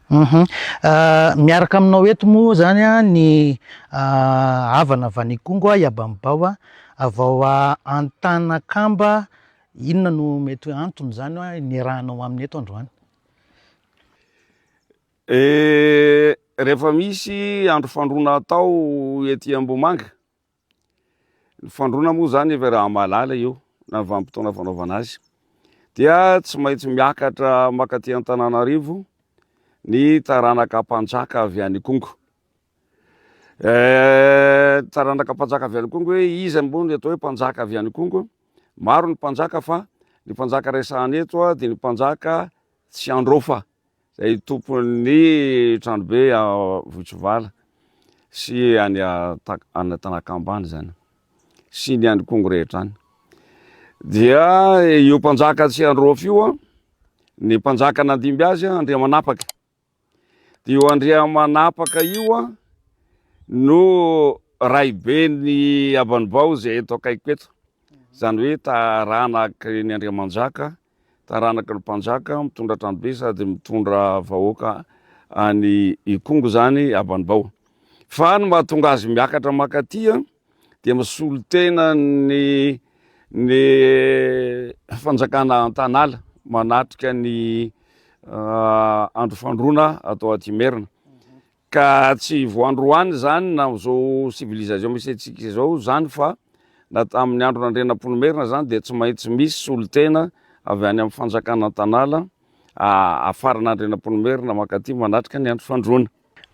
Uhum. Miaraka aminao eto moa zany ny havana avy any Ikongo, Iabamibao, avy ao Antanakamba. Inona no mety hoe antony zany niarahanao aminy eto androany? Rehefa misy andro fandroana atao ety Ambohimanga, Ny fandroana moa zany efa raha mahalala io na ny vanim-potoana fanaovana azy dia tsy maintsy miakatra mankaty Antananarivo ny taranaka mpanjaka avy any Ikongo. Taranaka mpanjaka avy any Ikongo hoe iza moa ny atao hoe mpanjaka avy any Ikongo? Maro ny mpanjaka fa ny mpanjaka resahana eto dia ny mpanjaka Tsiandrofa. Izay tompon'ny tranobe Vohitsivala sy any Antanakamba any izany sy ny any Ikongo rehetra any. Dia io mpanjaka Tsiandrofy io an, ny mpanjaka nandimby azy Andriamanapaka. Dia io Andriamanapaka io an no raiben'ny Abanibao izay eto akaikiko eto. Izany hoe taranaky ny Andriamanjaka Taranaky ny mpanjaka mitondra tranobe sady mitondra vahoaka any Ikongo izany Abanibao. Fa ny mahatonga azy miakatra mankaty dia misolo tena ny ny fanjakana Antanala manatrika ny andro fandroana atao aty Merina. Ka tsy voandroany izany na amin'izao civilisation misy antsika izao izany fa na tamin'ny andron'Andrianampoinimerina izany dia tsy maintsy misy solontena avy any amin'ny fanjakana Antanala afaran'Andrianampoinimerina mankaty manatrika ny andro fandroana.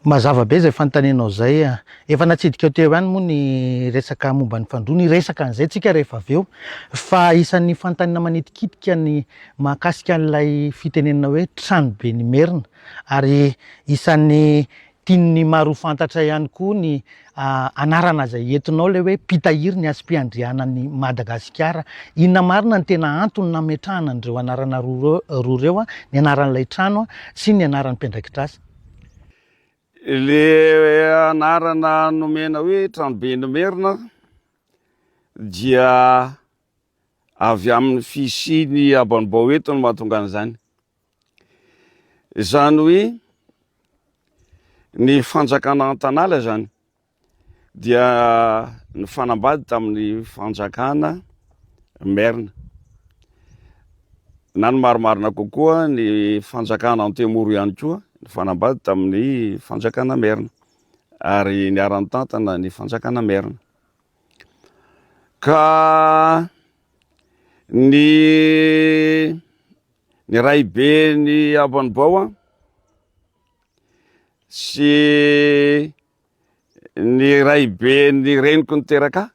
Mazava be izay fanontanianao izay. Efa natsidikao teo ihany moa ny resaka momba ny fandroana, hiresaka an'izay tsika rehefa avy eo. Fa isan'ny fanontaniana manitikitika ny mahakasika an'ilay fitenenana hoe tranoben'Imerina. Ary isan'ny tian'ny maro ho fantatra ihany koa ny anarana izay entinao ilay hoe mpitahiry ny hasim-piandrianan'i Madagasikara. Inona marina no tena antony nametrahana an'ireo anarana roa ireo, ny anaran'ilay trano sy ny anaran'ny mpiandraikitra azy? Le anarana nomena hoe Tranoben'Imerina dia avy amin'ny fisian'ny Abanibao eto no mahatonga an'izany. Izany hoe ny fanjakana Antanala izany dia nifanambady tamin'ny fanjakana Merina, na ny marimarina kokoa ny fanjakana Antemoro ihany koa nifanambady tamin'ny fanjakana Merina ary niara-nitantana ny fanjakana Merina. Ka ny Ny raiben'i Abanibao sy ny raiben'ny reniko niteraka ahy,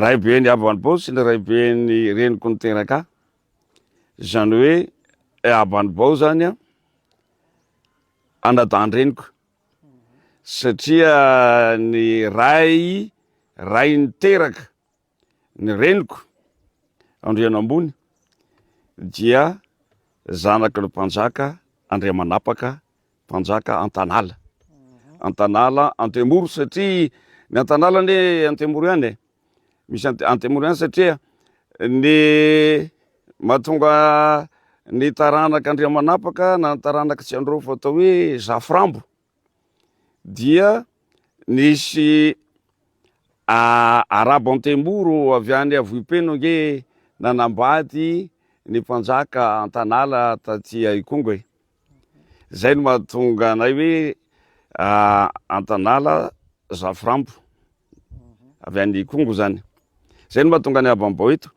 raiben'i Abanibao sy ny raiben'ny reniko niteraka ahy, izany hoe Abanibao zany an, anadahin-dreniko satria ny ray, ray niteraka Ny reniko, Andrianambony, dia zanaky ny mpanjaka Andriamanapaka, mpanjaka Antanala. Antanala Antemoro satria ny Antanala anie Antemoro ihany e. Misy Antemoro ihany satria ny mahatonga ny taranaka Andriamanapaka na ny taranaka Tsiandrofo atao hoe Zafirambo dia nisy Arabo Antemoro avy any Avohipeno ange nanambady ny mpanjaka Antanala taty Ikongo e. Zay no mahatonga anay hoe Antanala Zafirambo avy any Ikongo zany. Zay no mahatonga ny Abambao eto.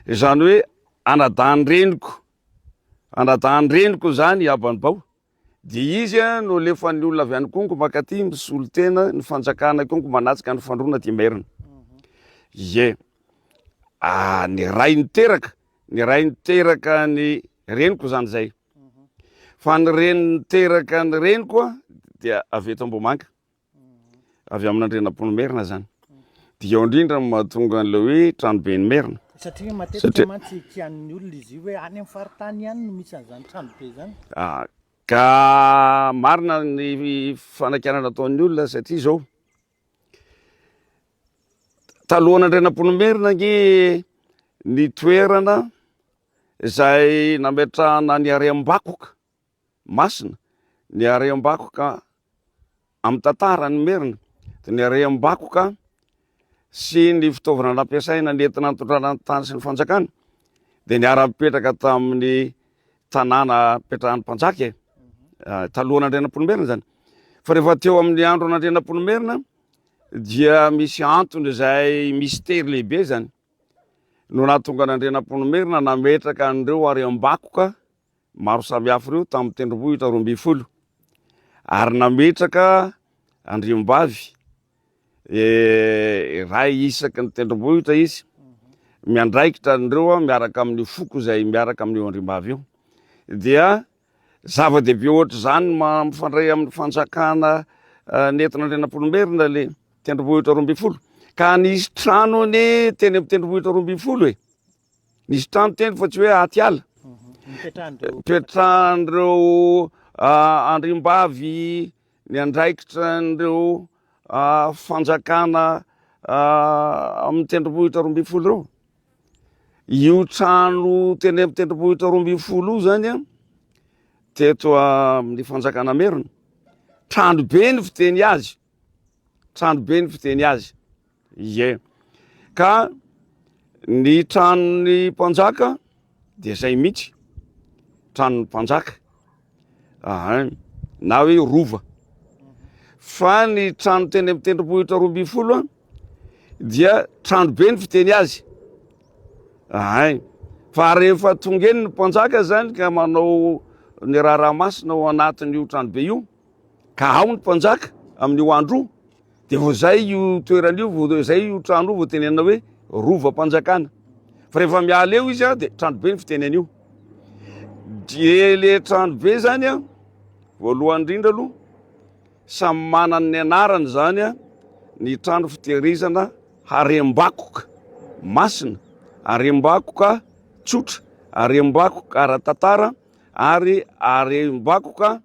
Izany hoe anadahin-dreniko, anadahin-dreniko zany i Abanibao. Dia izy no alefan'ny olona avy any Kongo mankaty misolo tena ny fanjakana Kongo manatsika ny fandroana aty Merina. Ie. Ah, ny ray niteraka, ny ray niteraka ny reniko zany zay. Fa ny reny niteraka ny reniko dia avy eto Ambohimanga. Avy amin'Andrianampoinimerina zany. Dia eo indrindra no mahatonga an'ilay hoe tranoben'i Merina. Satria matetika mantsy kianin'ny olona izy io hoe any amin'ny faritany ihany no misy an'izany tranobe izany. Ah, ka marina ny fanakianana ataon'ny olona satria izao, talohan'Andrianampoinimerina ange ny toerana izay nametrahana ny harem-bakoka. masina, ny harem-bakoka amin'ny tantaran'ny Merina, dia ny harem-bakoka sy ny fitaovana nampiasaina nentina nitondrana ny tany sy ny fanjakana dia niara-nipetraka tamin'ny tanàna nipetrahan'ny mpanjaka e. Ah, talohan'Andrianampoinimerina zany. Fa rehefa teo amin'ny andron'Andrianampoinimerina dia misy antony izay mistery lehibe zany no nahatonga an'Andrianampoinimerina nametraka an'ireo harem-bakoka maro samihafa ireo tamin'ny tendrombohitra 12 ary nametraka andriambavy iray isaky ny tendrombohitra izy miandraikitra an'ireo miaraka amin'ny foko izay miaraka amin'io andriambavy io dia zava-dehibe ohatr'izany mifandray amin'ny fanjakana nentin'Andrianampoinimerina le tendrombohitra 12 ka nisy trano anie teny amin'ny tendrombohitra 12 e. Nisy trano teny fa tsy hoe aty ala. Nipetrahan'ireo andriambavy niandraikitra an'ireo fanjakana amin'ny tendrombohitra 12 ireo. Io trano teny amin'ny tendrombohitra 12 io zany an, teto amin'ny fanjakana Merina, trano be ny fiteny azy. Trano be ny fiteny azy. Ie. Ka ny tranon'ny mpanjaka dia zay mihitsy. Tranon'ny mpanjaka. Ahay. Na hoe rova. Fa ny trano teny amin'ny tendrombohitra 12 an, dia trano be ny fiteny azy. Ahay. Fa rehefa tonga eny ny mpanjaka zany ka manao ny raharaha masina ao anatin'io trano be io, ka ao ny mpanjaka amin'io andro io, dia vao zay io toerana io, vao zay io trano io vao tenenina hoe rovam-panjakana. Fa rehefa miala eo izy dia trano be ny fiteny an'io. Dia le trano be zany a, voalohany indrindra aloha, samy manana ny anarany zany a, ny trano fitehirizana harem-bakoka masina, harem-bakoka tsotra, harem-bakoka ara-tantara ary harem-bakoka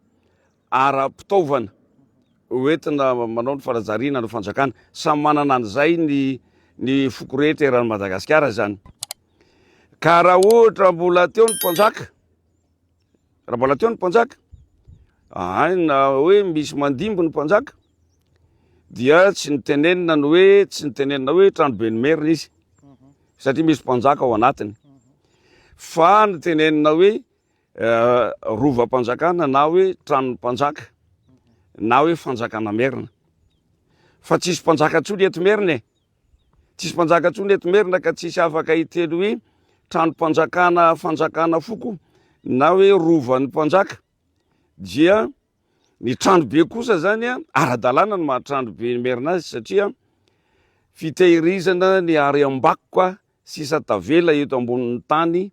ara-pitaovana hoentina manao ny fanajariana ny fanjakana. Samy manana an'izay ny ny foko rehetra eran'i Madagasikara izany. Ka raha ohatra mbola teo ny mpanjaka, raha mbola teo ny mpanjaka, ay na hoe misy mandimby ny mpanjaka, dia tsy nitenenina ny hoe tsy nitenenina hoe tranoben'ny Merina izy, satria misy mpanjaka ao anatiny. Fa nitenenina hoe Rovam-panjakana na hoe tranon'ny mpanjaka na hoe fanjakana merina. Fa tsisy mpanjaka intsony eto Merina e. Tsisy mpanjaka intsony eto Merina ka tsisy afaka hiteny hoe tranom-panjakana fanjakana foko na hoe rovan'ny mpanjaka. Dia ny tranobe kosa zany a, ara-dalàna ny maha tranobe merina azy satria fitehirizana ny harem-bakoka sisa tavela eto ambonin'ny tany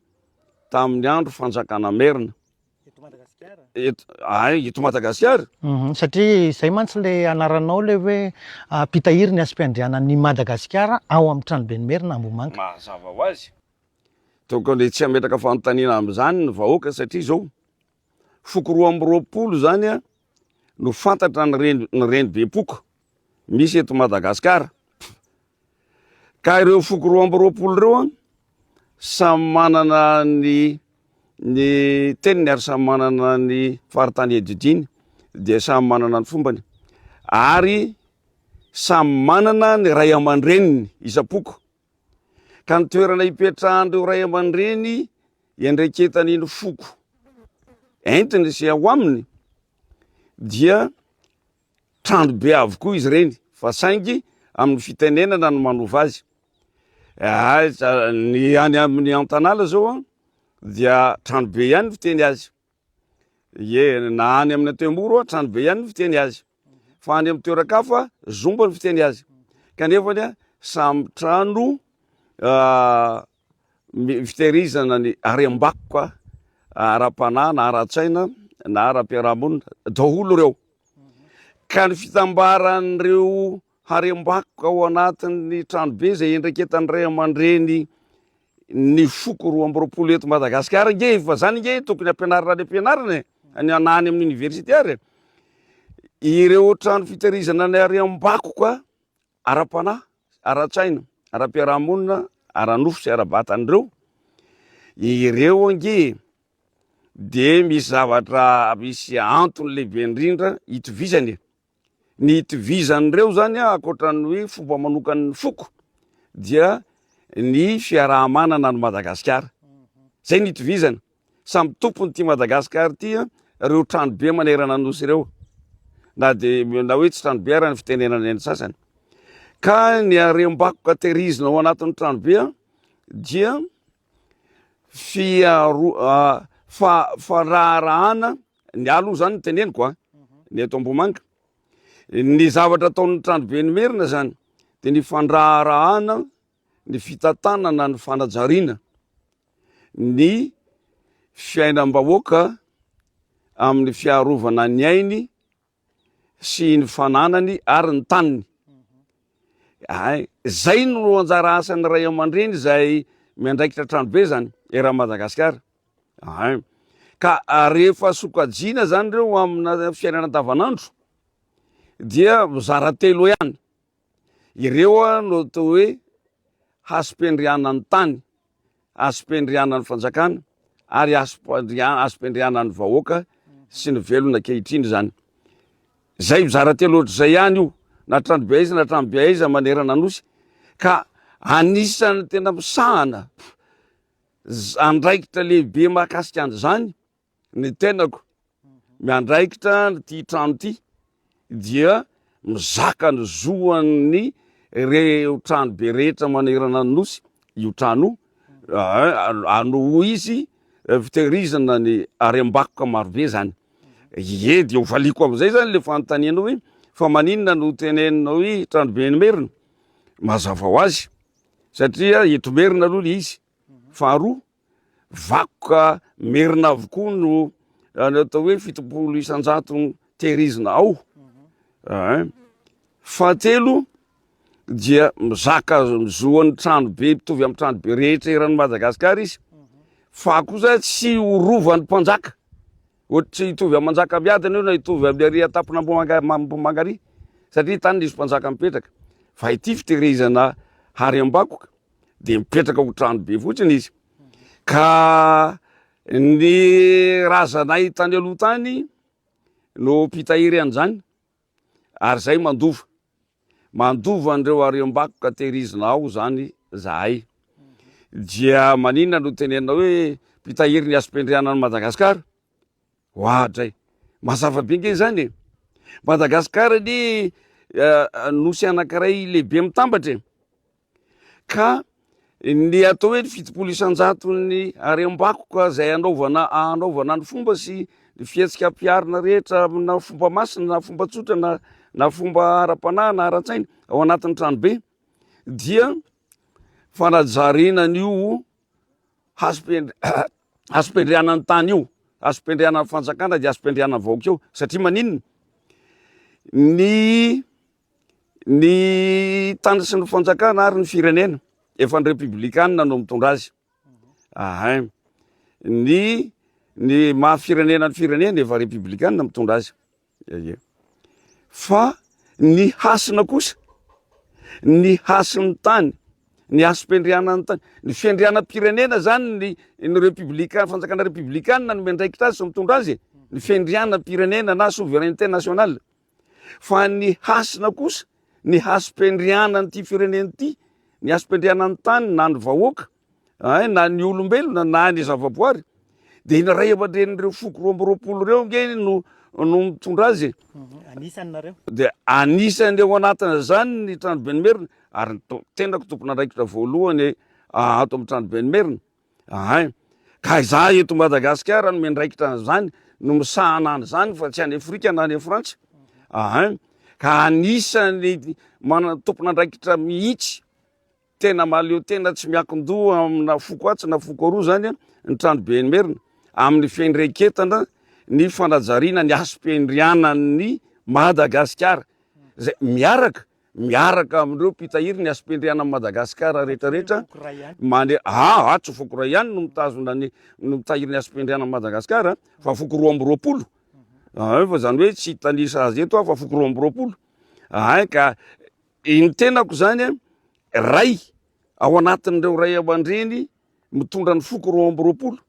tamin'ny andro fanjakana merina. Eto Madagasikara? Eto, ay, eto Madagasikara. Mhm, satria izay mantsy ilay anaranao ilay hoe mpitahiry ny hasim-piandrianan'i Madagasikara ao amin'ny tranoben'i Merina Ambohimanga. Mazava ho azy. Tokony tsy hametraka fanontaniana amin'izany ny vahoaka satria izao, foko 22 izany no fantatra ny reny, ny renibem-poko misy eto Madagasikara. Ka ireo foko 22 ireo an, samy manana ny ny teniny ary samy manana ny faritany iadidiany, dia samy manana ny fombany ary samy manana ny ray aman-dreniny isam-poko. Ka ny toerana ipetrahan'ireo ray aman-dreny iandraiketan'iny foko entiny sy ao aminy dia Trano be avokoa izy ireny fa saingy amin'ny fitenenana no manova azy. Ny any amin'ny Antanala zao dia trano be ihany ny fiteny azy. Ie, na any amin'ny Antemoro trano be ihany ny fiteny azy. Fa any amin'ny toeran-kafa zomba ny fiteny azy. Kanefa samy trano fitehirizana ny harem-bakoka ara-panahy na ara-tsaina na ara-piarahamonina daholo ireo. Ka ny fitambaran'ireo harem-bakoka ao anatin'ny tranobe izay endraiketan'ny ray aman-dreny ny foko 22 eto Madagasikara nge efa zany nge tokony ampianarina any am-pianarana e, na any amin'ny université ary e. Ireo trano fitehirizana ny harem-bakoka ara-panahy, ara-tsaina, ara-piarahamonina, ara-nofo sy ara-batana ireo, ireo ange. de misy zavatra misy antony lehibe indrindra itovizany e. Ny itovizan'ireo zany ankoatran'ny hoe fomba manokan'ny foko dia ny fiaraha-manana an'i Madagasikara. Zay ny itovizana. Samy tompon'ity Madagasikara ity ireo tranobe manerana ny nosy ireo. Na dia na hoe tsy tranobe ara ny fitenenana ny sasany. Ka ny harem-bakoka tehirizina ao anatin'ny tranobe dia fiaro fa faraharahana ny ahy aloha zany no teneniko a, ny eto Ambohimanga. Ny zavatra ataon'ny tranoben'ny Merina zany de ny fandraharahana, ny fitantanana, ny fanajariana ny fiainam-bahoaka amin'ny fiarovana ny ainy sy ny fananany ary ny taniny. Ay, zay no anjara asan'ny ray aman-dreny izay miandraikitra tranobe zany eran'i Madagasikara. Ay, ka rehefa sokajiana zany ireo amina fiainana andavanandro dia mizara telo ihany. Ireo no atao hoe hasim-piandrianan'ny tany. Hasim-piandrianan'ny fanjakana ary hasim-piandrianan'ny vahoaka sy ny velona ankehitriny izany. Izay mizara telo ohatr'izay ihany io, na tranobe aiza na tranobe aiza manerana Nosy, ka anisan'ny tena misahana andraikitra lehibe mahakasika an'izany Ny tenako miandraikitra ity trano ity dia mizaka ny zoan'ny reo trano be rehetra manerana ny nosy io trano io, noho izy fitehirizana ny harem-bakoka marobe zany. Ie, dia ho valiako amizay zany le fanontanianao hoe fa maninona no teneninao hoe tranoben'i Merina? Mazava ho azy satria eto Merina aloha le izy, faharoa Vakoka merina avokoa no atao hoe 70% tehirizina ao. Ein. Fahatelo dia mizaka ny zoan'ny trano be mitovy amin'ny trano be rehetra eran'i Madagasikara izy. Fa kosa tsy ho rovan'ny mpanjaka. Ohatra tsy hitovy amin'ny Manjakamiadana io na hitovy amin'ny ary an-tampon'Ambohimanga ary satria tany nisy mpanjaka mipetraka. Fa ity fitehirizana harem-bakoka dia mipetraka ho trano be fotsiny izy. Ka ny razanay tany aloha tany no mpitahiry an'izany ary zay mandova. Mandova an'ireo harem-bakoka tehirizina ao zany zahay. Dia maninona no tenenina hoe mpitahiry ny hasim-piandrianan'i Madagasikara? Oadray! Mazava be nge izany e! Madagasikara anie nosy anankiray lehibe mitambatra e! Ka ny atao hoe 70%-n'ny harem-bakoka izay anaovana anaovana ny fomba sy ny fihetsika ampiharina rehetra na fomba masina na fomba tsotra na na fomba ara-panahy na ara-tsaina ao anatin'ny tranobe dia fanajariana an'io hasim-piandrianan'ny tany io, hasim-piandrianan'ny fanjakana dia hasim-piandrianan'ny vahoaka io satria maninona? Ny Ny tany sy ny fanjakana ary ny firenena efa ny repoblikanina no mitondra azy. Ahay. Ny ny maha firenena ny firenena efa repoblikanina mitondra azy. Ie. Fa ny hasina kosa, ny hasin'ny tany, ny hasim-piandrianan'ny tany, ny fiandrianam-pirenena zany ny ny repoblika fanjakana repoblikanina no miandraikitra azy sy mitondra azy e. Ny fiandrianam-pirenena na souveraineté nationale. Fa ny hasina kosa, ny hasim-piandrianan'ity firenena ity, ny hasim-piandrianan'ny tany na ny vahoaka, ay, na ny olombelona na ny zavaboary, dia ny ray aman-drenin'ireo foko 22 ireo ange no no mitondra azy e. Anisany nareo. Dia anisany ao anatin'izany ny tranoben'ny Merina, ary ny tenako tompon'andraikitra voalohany ato amin'ny tranoben'ny Merina. Ahay. Ka izaho eto Madagasikara no miandraikitra an'izany, no misahana an'izany fa tsy any Afrika na any Frantsa. Ahay. Ka anisan'ny mana tompon'andraikitra mihitsy, tena mahaleo tena tsy miankin-doha amina foko atsy na foko aroa zany ny tranoben'i Merina amin'ny fiandraiketana ny fanajariana ny hasim-piandrianan'ny Madagasikara. Izay miaraka miaraka amin'ireo mpitahiry ny hasim-piandrianan'i Madagasikara rehetrarehetra mande ah ah tsy foko iray ihany no mitazona ny no mitahiry ny hasim-piandrianan'i Madagasikara fa foko 22 ah fa zany hoe tsy hitanisa azy eto aho fa foko 22 ah ka ny tenako zany ray ao anatin'ireo ray aman-dreny mitondra ny foko 22.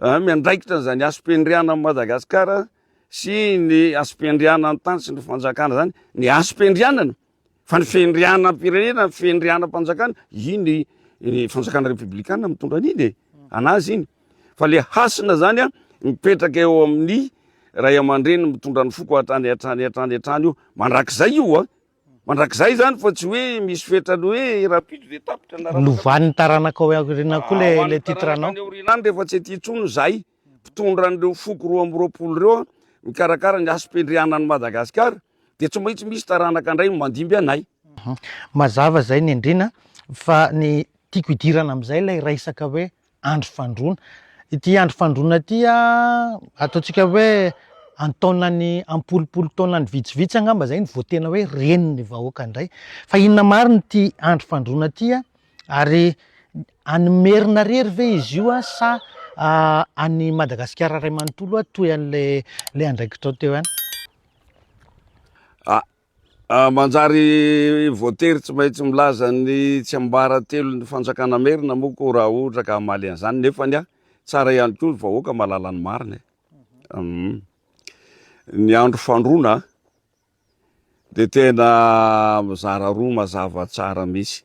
Miandraikitra an'izany hasim-piandrianan'i Madagasikara sy ny hasim-piandrianan'ny tany sy ny fanjakana izany, ny hasim-piandrianana, fa ny fiandrianam-pirenena, ny fiandrianam-panjakana, iny ny fanjakana repoblikana mitondra an'iny e, anazy iny. Fa le hasina zany a, mipetraka eo amin'ny ray aman-dreny mitondra ny foko hatrany hatrany hatrany hatrany io, mandrakizay io a. Mandrakizay izany fa tsy hoe misy fetrany hoe rahampitso dia tapitra na raha Lovan'ny taranaka ao aoriana koa le le titre anao. Any aoriana any rehefa tsy aty intsony izahay mpitondra an'ireo foko 22 ireo mikarakara ny hasim-piandrianan'i Madagasikara dia tsy maintsy misy taranaka indray mandimby anay. Mazava izay ny Andriana fa ny tiako hidirana amin'izay ilay resaka hoe andro fandroana. Ity andro fandroana ity ataontsika hoe an-taonany am-polopolo taonany vitsivitsy angamba izay no vao tena hoe ren'ny vahoaka indray. Fa inona marina ity andro fandroana ity ary any Merina irery ve izy io sa any Madagasikara iray manontolo toy an'ilay ilay andraikitrao teo ihany? Manjary voatery tsy maintsy milaza ny tsiambaratelon'ny fanjakana merina moa ko raha ohatra ka hamaly an'izany nefany a tsara ihany koa ny vahoaka mahalala ny marina e. Ny andro fandroana dia tena mizara roa mazava tsara mihitsy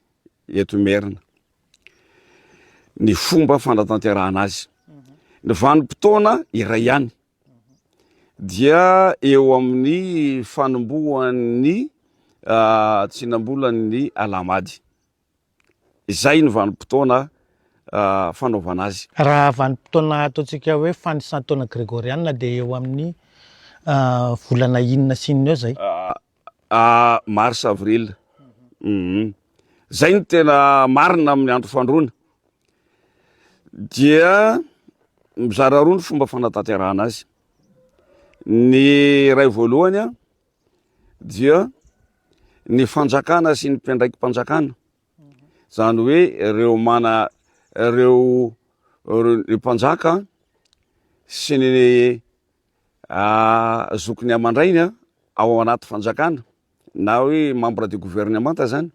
eto Imerina ny fomba fanatanterahana azy. Ny vanim-potoana iray ihany dia eo amin'ny fanombohan'ny tsinambolan'ny Alahamady. Izay ny vanim-potoana fanaovana azy. Raha vanim-potoana ataontsika hoe fanisan-taona gregorianina dia eo amin'ny volana inona sy inona eo izay? Mars avril. Izay no tena marina amin'ny andro fandroana. Dia mizara roa ny fomba fanatanterahana azy. Ny iray voalohany a dia ny fanjakana sy ny mpiandraiki-panjakana, zany hoe ireo mana ireo ny mpanjaka sy ny zokiny aman-drainy ao anaty fanjakana na hoe membre du gouvernement zany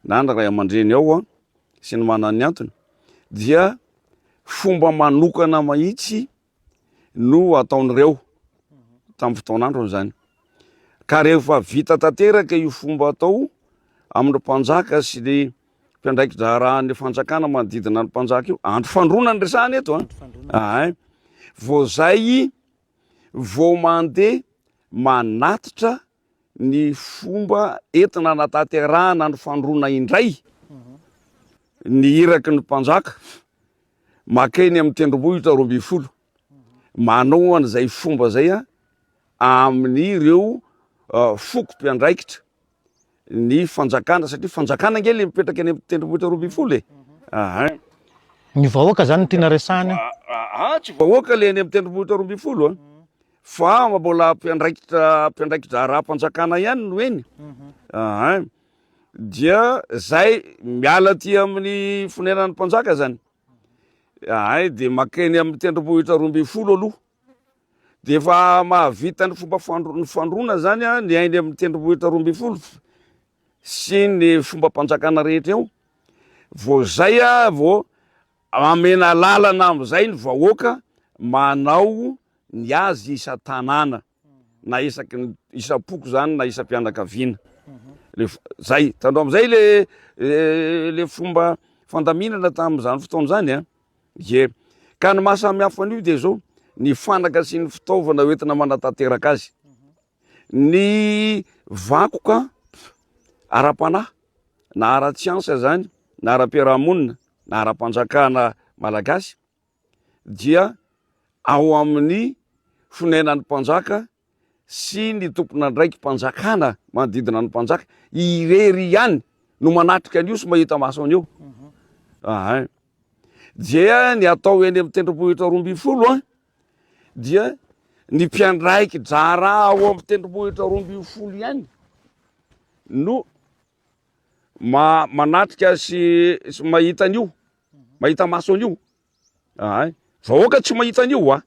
na ny ray aman-dreny ao sy ny manana ny antony dia fomba manokana mahitsy no ataon'ireo tamin'ny fotoan'androny zany ka rehefa vita tanteraka io fomba atao amin'ny mpanjaka sy ny mpiandraiki-draharahan'ny fanjakana manodidina ny mpanjaka io andro fandroana ny resahana eto a ay vao zay vao mandeha manatitra ny fomba entina anatanterahana ny fandroana indray ny iraky ny mpanjaka makeny amin'ny tendrombohitra 12 manao an'izay fomba zay a amin'ireo foko mpiandraikitra ny fanjakana satria fanjakana ange le mipetraka any amin'ny tendrombohitra 12 e. Aha. Ny vahoaka zany no tiana resahana eo? Aha, tsy vahoaka le any amin'ny tendrombohitra 12 a. Fa mbola mpiandraikitra mpiandraiki-draharaham-panjakana ihany no eny. Aha. Dia zay miala aty amin'ny fonenan'ny mpanjaka zany. Ahay dia makeny amin'ny tendrombohitra 12 aloha. Dia efa mahavita ny fomba fandro- ny fandroana zany a, ny ainy amin'ny tendrombohitra 12 sy ny fombam-panjakana rehetra eo. Vao zay a vao amena lalana am'zay ny vahoaka manao ny azy isan-tanàna na isaky ny isam-poko zany na isam-pianakaviana. Le f- zay, tandro am'zay le le fomba fandaminana tamin'izany fotoana zany a. Ie. Ka ny maha samy hafa an'io dia izao, ny fanaka sy ny fitaovana hoentina manatanteraka azy. Ny vakoka ara-panahy na ara-tsiansa izany na ara-piarahamonina na ara-panjakana malagasy dia ao amin'ny fonenan'ny mpanjaka sy ny tompon'andraiki-panjakana manodidina ny mpanjaka irery ihany no manatrika an'io sy mahita maso an'io. Ahay. Dia ny atao eny amin'ny tendrombohitra 12 an, dia ny mpiandraiki-draharaha ao amin'ny tendrombohitra 12 ihany no ma- manatrika sy, sy mahita an'io, mahita maso an'io. Ahay. Vahoaka tsy mahita an'io a.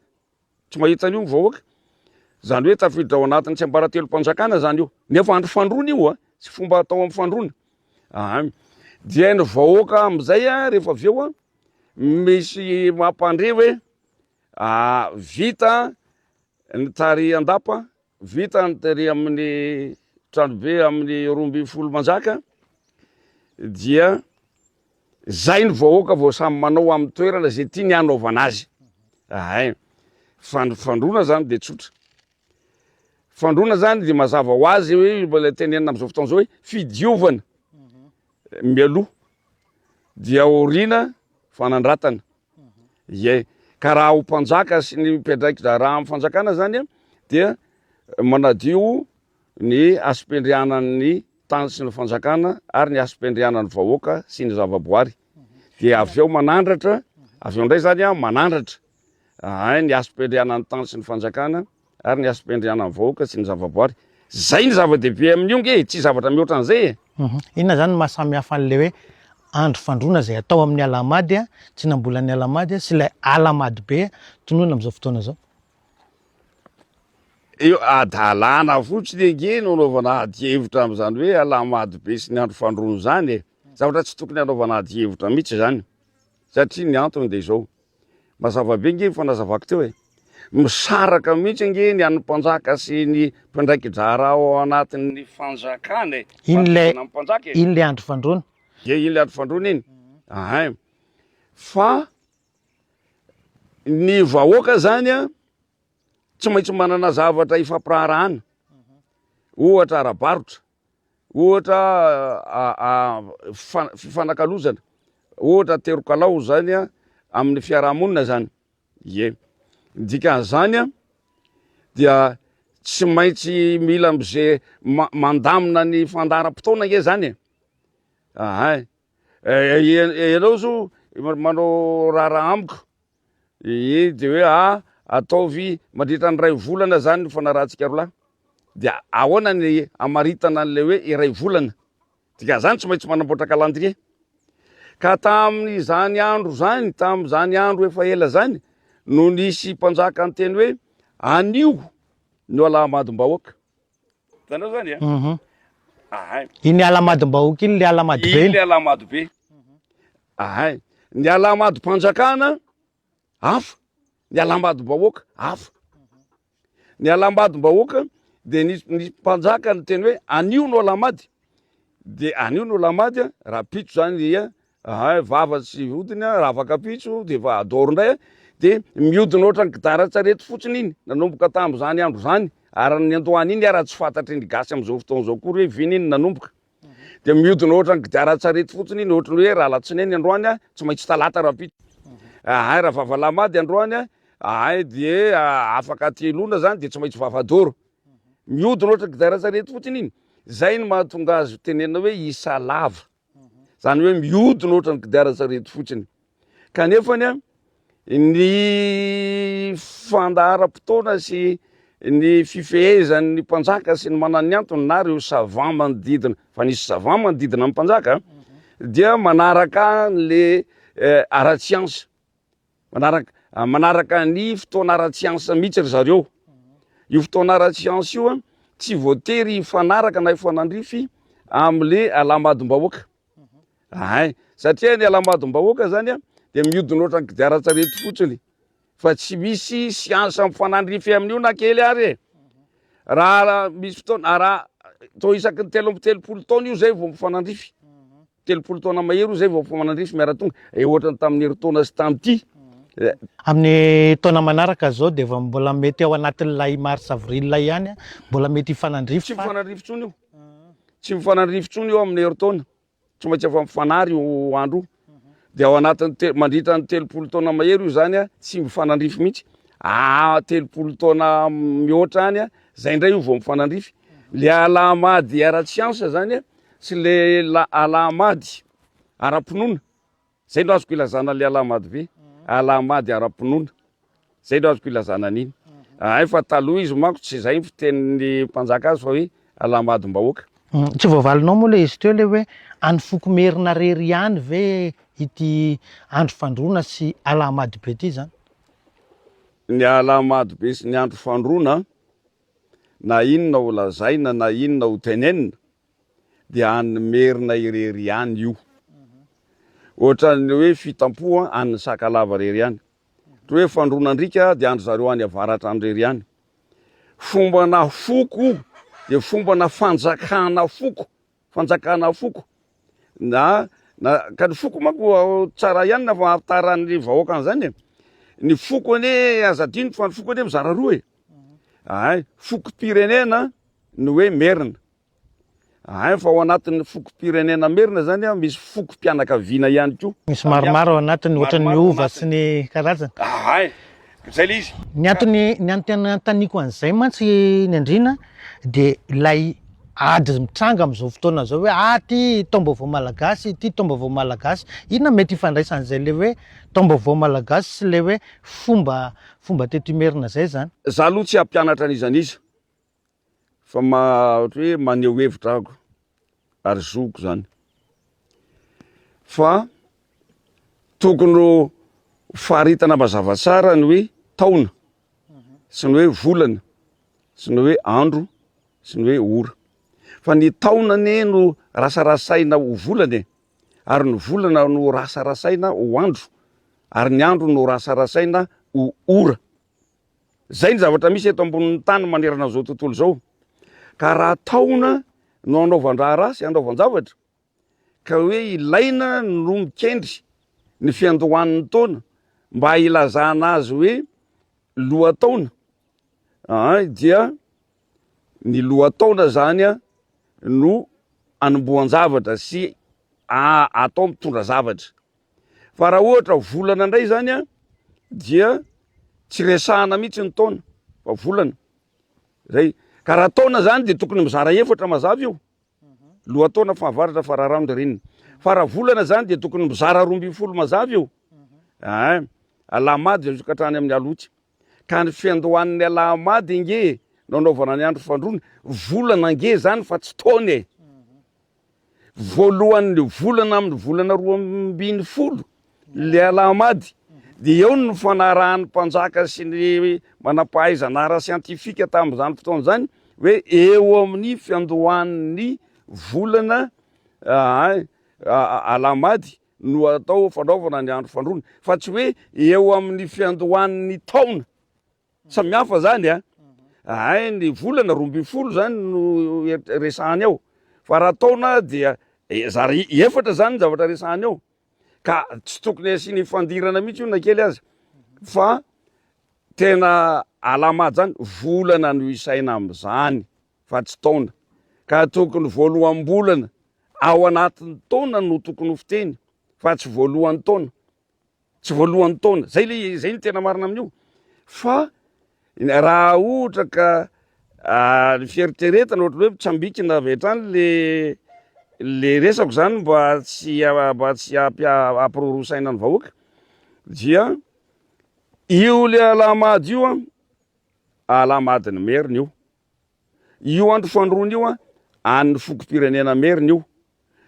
Tsy mahita an'io ny vahoaka. Izany hoe tafiditra ao anatin'ny tsiambaratelom-panjakana izany io. Nefa andro fandroana io a, tsy fomba atao amin'ny fandroana. Ahay. Dia ny vahoaka amin'izay a, rehefa avy eo a, misy mampandre hoe. Vita ny tary an-dapa, vita ny tery amin'ny tranobe amin'ny 12 manjaka dia zay ny vahoaka vao samy manao amin'ny toerana zay tiany hanaovana azy. Ahay. Fa ny fandroana zany de tsotra. Fandroana zany de mazava ho azy hoe mbola tenenina am'zao fotoana zao hoe fidiovana mialoha dia aoriana fanandratana. Ie, ka raha ho mpanjaka sy ny mpiandraiki-draharaha amin'ny fanjakana zany dia manadio ny hasim-piandrianan'ny tany sy ny fanjakana ary ny hasim-piandrianan'ny vahoaka sy ny zavaboary. Dia avy eo manandratra, avy eo indray zany an manandratra ahay ny hasim-piandrianan'ny tany sy ny fanjakana ary ny hasim-piandrianan'ny vahoaka sy ny zavaboary. Zay ny zava-dehibe amin'io nge e, tsy zavatra mihoatra an'izay e. Inona izany no maha samy hafa an'ilay hoe andro fandroana izay atao amin'ny alahamady, tsinambolan'ny alahamady sy ilay alahamadibe tononina amin'izao fotoana izao? Io hadalana fotsiny ange no anaovana ady hevitra amin'izany hoe alahamadibe sy ny andro fandroana izany e. Zavatra tsy tokony hanaovana ady hevitra mihitsy izany satria ny antony dia izao, Mazava be nge ny fanazavako teo e. Misaraka mihitsy ange ny an'ny mpanjaka sy ny mpiandraiki-draharaha ao anatin'ny fanjakana e. Iny le mpanjaka e. Iny le andro fandroana. Ye, iny le andro fandroana iny. Ahay. Fa ny vahoaka zany a tsy maintsy manana zavatra ifampiraharahana. Ohatra ara-barotra. Ohatra fifanakalozana, ohatra terokalao zany a amin'ny fiarahamonina zany, ie. Ny dikan'izany a dia tsy maintsy mila mize mandamina ny fandaharam-potoana nge zany e, ahay. Ianao zao manao raharaha amiko, Ie de hoe a ataovy mandritra ny iray volana zany ny fanarahantsika rolahy de ahoana ny hamaritana an'ilay hoe iray volana dikan'izany tsy maintsy manamboatra calendrier ka tamin'izany andro zany tamin'izany andro efa ela zany no nisy mpanjaka niteny hoe anio no alahamadim-bahoaka hitanao zany a mhm. Ahay. Iny alahamadim-bahoaka iny le alahamadibe iny. Iny le alahamadibe. Ahay. Ny alahamadim-panjakana hafa, ny alahamadim-bahoaka hafa. Ny alahamadim-bahoaka dia nisy nisy mpanjaka niteny hoe anio no alahamady. Dia anio no alahamady, rahampitso zany dia ahay vava sy hodiny, raha afaka ampitso dia efa adoro indray, dia mihodina ohatran'ny kidara-tsarety fotsiny iny nanomboka tamin'izany andro izany, ary ny niandohany iny ary tsy fantatry ny gasy amin'izao fotoana izao akory hoe vina iny nanomboka. Dia mihodina ohatran'ny kodiaran-tsarety fotsiny iny, ohatran'ny hoe raha alatsinainy androany a, tsy maintsy talata rahampitso. Ahay raha vavalahamady androany a, ahay dia afaka telona zany dia tsy maintsy vavadoro. Mihodina ohatran'ny kodiaran-tsarety fotsiny iny. Zay no mahatonga azy tenenina hoe isa lava. Zany hoe mihodina ohatran'ny kodiaran-tsarety fotsiny. Kanefany a, ny fandaharam-potoana sy ny fifehezan'ny mpanjaka sy ny manan'ny antony na ireo savant manodidina, fa nisy savant manodidina ny mpanjaka dia manaraka an'le ara-tsiansa, manaraka manaraka ny fotoana ara-tsiansa mihitsy ry zareo. Io fotoana ara-tsiansa io a tsy voatery hifanaraka na hifanandrify am'le alahamadim-bahoaka. Ahay, satria ny alahamadim-bahoaka zany a dia mihodina ohatran'ny kodiaran-tsarety fotsiny fa tsy misy siansa mifanandrify amin'io na kely ary e. Raha misy fotoana raha toa isaky ny 33 taona io zay vao mifanandrify. 30 taona mahery io zay vao mifanandrify miara-tonga. E ohatran'ny tamin'ny herintaona sy tamin'ity. Amin'ny taona manaraka zao dia efa mbola mety ao anatin'ilay mars avril ihany mbola mety hifanandrify Tsy mifanandrify intsony io. Tsy mifanandrify intsony io amin'ny herintaona. Tsy maintsy efa mifanary io andro io. Dia ao anatin'ny te- mandritra ny 30 taona mahery io zany a, tsy mifanandrify mihitsy. Ah, 30 taona mihoatra any a, zay indray io vao mifanandrify. Le alahamady ara-tsiansa zany a, sy le la- alahamady ara-pinoana. Zay no azoko ilazana le alahamady be, alahamady ara-pinoana. Zay no azoko ilazana an'iny. Hay fa taloha izy manko tsy izay ny fitenin'ny mpanjaka azy fa hoe alahamadim-bahoaka. Tsy voavalinao moa le izy teo le hoe any foko merina rery ihany ve ity andro fandroana sy alahamady be ity zany? Ny alahamady be sy ny andro fandroana na inona ho lazaina na inona ho tenenina dia an'ny merina irery ihany io. Ohatran'ny hoe fitampoha an'ny sakalava irery ihany. Ohatra hoe Fandroanandriaka dia an-dry zareo any avaratra any irery ihany. Fombana foko dia fombana fanjakana foko, fanjakana foko. Na, na, ka ny foko manko tsara ihany na fa ampitaran'ny vahoaka an'izany e. Ny foko anie aza adino fa ny foko anie mizara roa e. Ay, fokom-pirenena ny hoe merina. Hay fa ao anatin'ny fokom-pirenena merina zany an, misy fokom-pianakaviana ihany koa. Misy maromaro ao anatiny ohatran'ny hova sy ny karazany. Hay, zay le izy. Ny antony ny antony anontaniako an'izay mantsy ny andriana dia ilay ady mitranga amin'izao fotoana izao hoe ah ity taom-baovao malagasy, ity taom-baovao malagasy. Inona mety ifandraisan'izay le hoe taom-baovao malagasy sy le hoe fomba fomba teto Imerina izay zany? Za aloha tsy hampianatra an'iza n'iza Fa ma ohatra hoe maneho hevitra aho ary zoko zany fa tokony ho faritana mazava tsara ny hoe taona sy ny hoe volana sy ny hoe andro sy ny hoe ora fa ny taona anie no rasarasaina ho volana e ary ny volana no rasarasaina ho andro ary ny andro no rasarasaina ho ora. Zay ny zavatra misy eto ambonin'ny tany manerana an'izao tontolo izao. Ka raha taona no anaovan-draharaha sy anaovan-javatra, ka hoe ilaina no mikendry ny fiandohan'ny taona mba hilazana azy hoe lohataona, aa dia ny lohataona zany a no anombohan-javatra sy atao mitondra zavatra. Fa raha ohatra volana indray zany a dia tsy resahana mihitsy ny taona fa volana zay. Ka raha taona zany dia tokony mizara efatra mazava io, lohataona, fahavaratra, fararano, ririnina. Fa raha volana zany dia tokony mizara 12 mazava io, ah, alahamady dia ka hatrany amin'ny alotsy. Ka ny fiandohan'ny alahamady ange no anaovana ny andro fandroana, volana ange zany fa tsy taona e. Voalohan'ny volana amin'ny volana 12 le alahamady dia eo no nifanarahan'ny mpanjaka sy ny manam-pahaizana ara-siantifika tamin'izany fotoana izany hoe eo amin'ny fiandohan'ny volana alahamady no atao fanaovana ny andro fandroana fa tsy hoe eo amin'ny fiandohan'ny taona. Samy hafa zany a. Hay ny volana 12 zany no resahany ao. Fa raha taona dia zara efatra zany ny zavatra resahany ao. Ka tsy tokony asiana ifandirana mihitsy io na kely aza. Fa tena alahamady zany volana no isaina amin'izany fa tsy taona. Ka tokony voaloham-bolana ao anatin'ny taona no tokony ho fiteny fa tsy voalohan'ny taona. Tsy voalohan'ny taona. Zay le zay ny tena marina amin'io. Fa raha ohatra ka ah, ny fieritreretana ohatra hoe mitsambikina avy hatrany le le resako zany mba tsy mba tsy hampiroroa saina ny vahoaka dia io le alahamady io an, alahamadin'ny merina io. Io andro fandroana io an, an'ny fokom-pirenena merina io.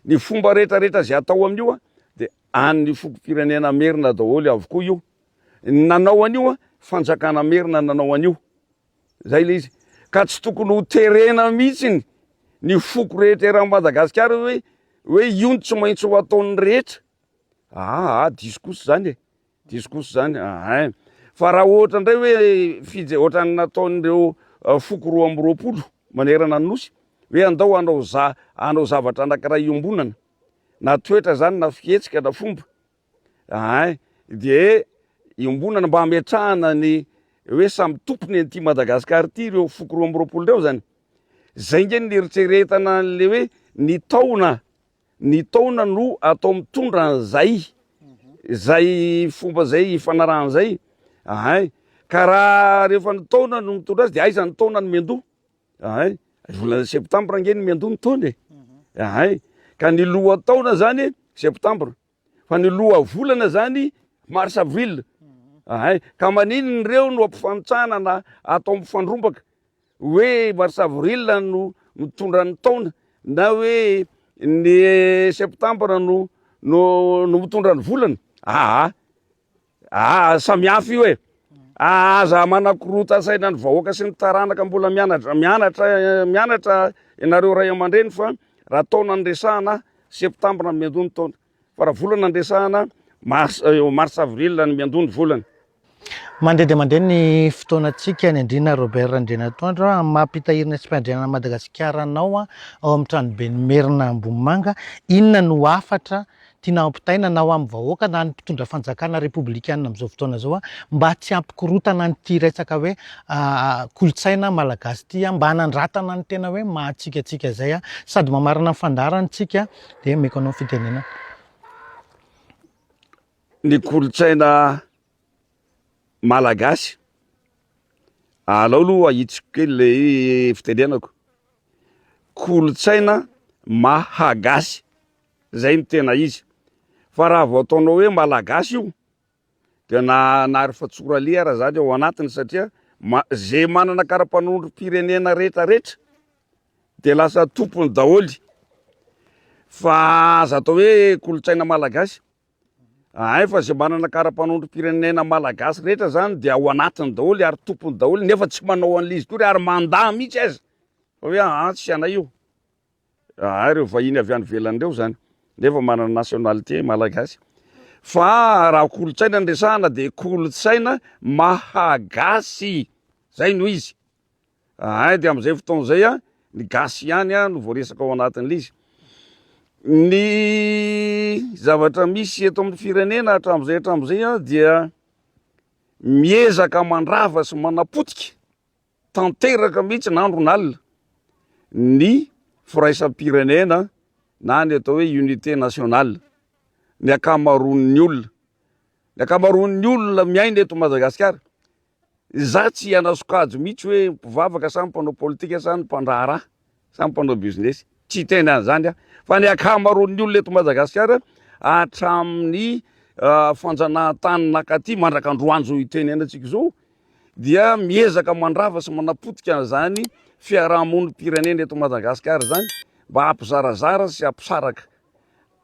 Ny fomba rehetra rehetra izay atao amin'io an, dia an'ny fokom-pirenena merina daholo avokoa io. Ny nanao an'io an, fanjakana merina nanao an'io. Zay ilay izy. Ka tsy tokony ho terena mihitsy ny foko rehetra eran'i Madagasikara hoe hoe io no tsy maintsy ho ataon'ny rehetra. Aa diso kosa izany e. Diso kosa izany ahay. Fa raha ohatra indray hoe fije ohatran'ny nataon'ireo foko 22 manerana ny nosy hoe andao hanao za hanao zavatra anankiray iombonana na toetra izany na fihetsika na fomba ahay dia iombonana mba hametrahana ny hoe samy tompony an'ity Madagasikara ity ireo foko 22 ireo izany. Zay nge ny eritreretana an'le hoe ny taona Ny taona no atao mitondra an'izay zay fomba zay ifanarahana zay ahay ka raha rehefa ny taona no mitondra azy de aiza ny taona no miandoha ahay volana septembre ange ny miandoha ny taona e ahay ka ny lohataona zany septembre fa ny loha volana zany mars avril ahay ka maninona ireo no ampifanitsahana na atao mifandrombaka hoe mars avril no mitondra ny taona na hoe ny septembre no no no mitondra ny volana aa aa samy hafa io e aza manakorota saina ny vahoaka sy ny taranaka mbola mianatra mianatra mianatra ianareo ray aman-dreny fa raha taona no resahana septembre no miandoha ny taona fa raha volana no resahana mars mars avril no miandoha ny volana. Mandeha dia mandeha ny fotoanantsika ny Andriana Robert Randrianatoandro amin'ny maha mpitahiry ny Hasimpiandrianan'i Madagasikara anao ao amin'ny tranoben'i Merina Ambohimanga. Inona no hafatra tiana hampitaina na ho amin'ny vahoaka na ny mpitondra fanjakana repoblikana amin'izao fotoana izao mba tsy hampikorontana an'ity resaka hoe kolontsaina malagasy ity mba hanandratana ny tena hoe maha antsika antsika izay sady mamarana ny fandaharana isika dia omeko anao ny fitenenana. Ny kolontsaina malagasy, alao aloha ahitsiko kely le fitenenako, kolontsaina maha-gasy Zay no tena izy. Fa raha vao ataonao hoe malagasy io dia na na ry fatsoralia ara zany ao anatiny satria ma- ze manana kara-panondrom-pirenena rehetra rehetra de lasa tompony daholo. Fa aza atao hoe kolontsaina malagasy. Hay fa ze manana kara-panondrom-pirenena malagasy rehetra zany de ao anatiny daholo ary tompony daholo nefa tsy manao an'le izy akory ary mandà mihitsy aza fa hoe aa tsy anay io. Aa ireo vahiny avy any ivelany ireo zany nefa manana nationalité malagasy. Fa raha kolontsaina no resahana dia kolontsaina maha-gasy, zay no izy. Aa dia amin'izay fotoana izay a, ny gasy ihany a no voaresaka ao anatin'ilay izy. Ny zavatra misy eto amin'ny firenena hatramin'izay hatramin'izay a dia miezaka mandrava sy manapotika Tanteraka mihitsy na andro na alina ny firaisam-pirenena na ny atao hoe unité nationale ny ankamaroan'ny olona. Ny ankamaroan'ny olona miaina eto Madagasikara, izaho tsy hanasokajy mihitsy hoe mpivavaka sa mpanao politika sa ny mpandraharaha sa mpanao business, tsy hiteny an'izany aho fa ny ankamaroan'ny olona eto Madagasikara hatramin'ny fanjanahantany nakaty mandrak'androany izao itenenantsika izao dia miezaka mandrava sy manapotika an'izany fiarahamonim-pirenena eto Madagasikara izany mba hampizarazara sy hampisaraka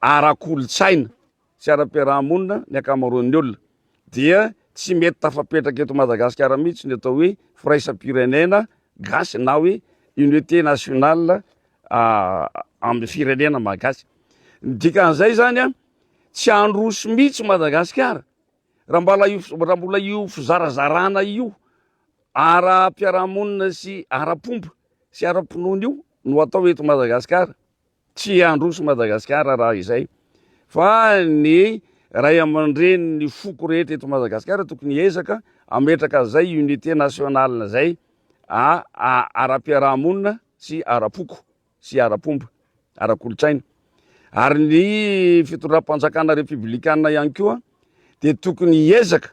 ara-kolontsaina sy ara-piarahamonina ny ankamaroan'ny olona dia tsy mety tafapetraka eto Madagasikara mihitsy ny atao hoe firaisam-pirenena gasy na hoe unité nationale amin'ny firenena malagasy. Ny dikan'izay izany a, tsy handroso mihitsy Madagasikara Raha mbola io raha mbola io fizarazarana io ara-piarahamonina sy ara-pomba sy ara-pinoana io no atao eto Madagasikara, tsy handroso Madagasikara raha izay. Fa ny ray aman-drenin'ny foko rehetra eto Madagasikara tokony hiezaka hametraka an'izay unité nationale izay ara-piarahamonina sy ara-poko. sy ara-pomba, ara-kolontsaina. Ary ny fitondram-panjakana repiblikana ihany koa dia tokony hiezaka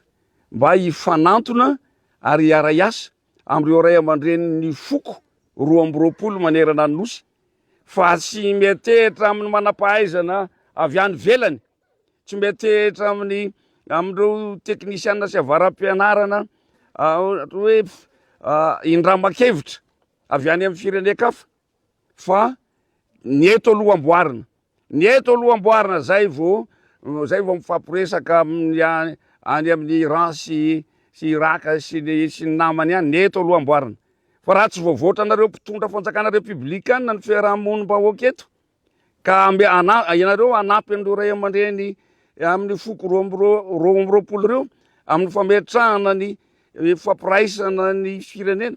mba hifanantona ary hiara-hiasa amin'ireo ray aman-drenin'ny foko 22 manerana ny Nosy fa tsy miantehitra amin'ny manam-pahaizana avy any ivelany, tsy miantehitra amin'ny amin'ireo teknisiana sy avara-pianarana ohatra hoe indraman-kevitra avy any amin'ny firenen-kafa fa ny eto aloha amboarina, ny eto aloha amboarina zay vao zay vao mifampiresaka amin'ny any any amin'ny Iran sy sy Irak sy ny sy ny namany any, ny eto aloha amboarina. Fa raha tsy voavoatra anareo mpitondra fanjakana repiblikana ny fiarahamonim-bahoaka eto ka ambe ana- ianareo hanampy an'ireo ray aman-dreny amin'ny foko roa amby roa 22 ireo amin'ny fametrahana ny fampiraisana ny firenena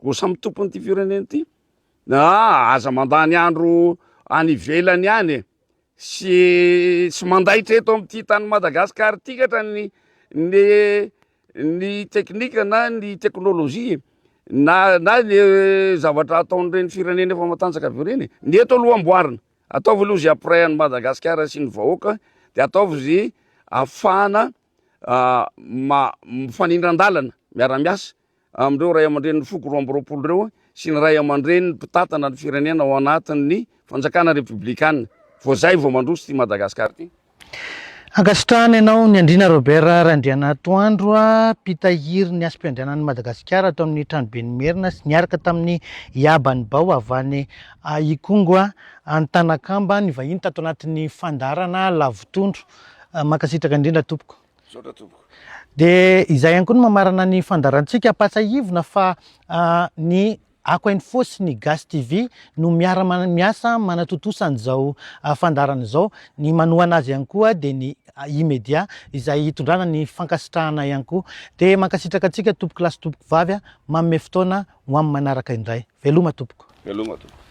Ho samy tompon'ity firenena ity. Ah, aza mandany andro any ivelany any e. Sy tsy mandaitra eto amin'ity tany Madagasikara ity katra ny ny ny teknika na ny teknolojia na na ny zavatra ataon'ireny firenena efa matanjaka avy ireny. Ny eto aloha amboarina. Ataovy aloha izay hampiray an'i Madagasikara sy ny vahoaka dia ataovy izay ahafahana ma- mifanindran-dalana, miara-miasa amin'ireo ray aman-drenin'ny foko 22 ireo sy ny ray aman-drenin'ny mpitantana ny firenena ao anatin'ny fanjakana repoblikana. Vao zay vao mandroso ity Madagasikara ity. Ankasitrahana ianao ny Andriana Robert Randrianatoandro, mpitahiry ny hasim-piandrianan'i Madagasikara ato amin'ny tranoben'i Merina sy niaraka tamin'ny Iabany Bao avy any Ikongo Antanakamba nivahiny tato anatin'ny fandaharana Lavotondro. Mankasitraka indrindra tompoko. Misaotra tompoko. Dia izay ihany koa no mamarana ny fandaharantsika. Ampahatsiahivina fa ny. Ako Info sy ny Gasy TV no miara miasa manatontosa an'izao fandaharana izao. Ny manohana azy ihany koa dia ny E-media izay hitondrana ny fankasitrahana ihany koa. Dia mankasitraka antsika tompoko lahy sy tompoko vavy manome fotoana ho amin'ny manaraka indray. Veloma tompoko. Veloma tompoko.